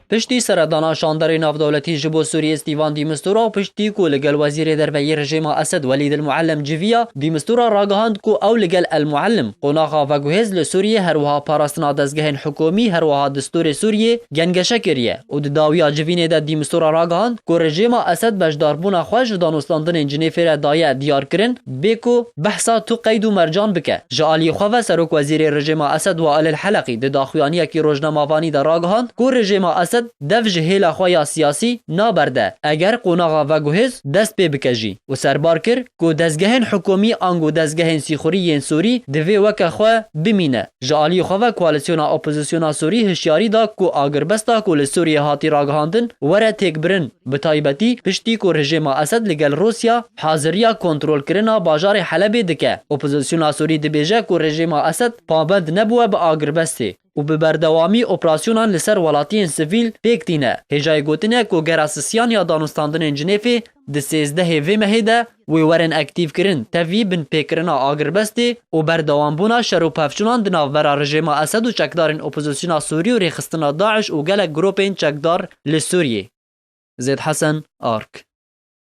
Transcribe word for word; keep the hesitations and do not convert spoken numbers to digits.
Piştî seredana şanderê navdewletî ji bo Sûriyê Stîvan Dîmistura û piştî ku li gel wezîrê derve yê rejêma Esed Welîd El Muellem civiya, Dîmistura ragihand ku ew li gel El Muellem qonaxa veguhêz li Sûriyê, her wiha parastina dezgehên hikûmî, her wiha distûrê Sûriyê gengeşe kiriye û di dawiya civînê de Dîmistura ragihand ku rejêma Esed beşdarbûna xwe ji danûstandinên Cinêfê re daye diyarkirin, bê ku behsa tu qeyd û mercan bike. Ji aliyê xwe ve Serokwezîrê rejêma Esed Wail El Heleqî di daxuyaniyekî rojnamevanî de ragihand ku rejêma Esed dev ji hêla xwe ya siyasî naberde, eger qonaxa veguhêz dest pê bike jî û serbar kir ku dezgehên hikûmî ango dezgehên sîxurî yên Sûrî divê weke xwe bimîne. Ji aliyê xwe ve koalîsyona opozisyona Sûrî hişyarî da ku agirbesta ku li Sûriyê hatî ragihandin were têkbirin, bi taybetî piştî ku rejêma Esed li gel Rûsya haziriya kontrolkirina bajarê Helebê dike. Opozisyona Sûrî dibêje ku rejêma Esed pabend nebûwe bi agirbestê û bi berdewamî operasyonan li ser welatiyên sivîl pêk tîne. Hêjayê gotin e ku gera sisyan ya danûstandinên Cinêfê di sêzdehê vê mehê de wê werin aktîvkirin, tevî binpêkirina agirbestê û berdewambûna şer û pevçûnan di navbera rejêma Esed û çekdarên opozisyona Sûrî û rêxistina DAIŞ û gelek grûpên çekdar li Sûriyê. Zêd Hesen, Ark.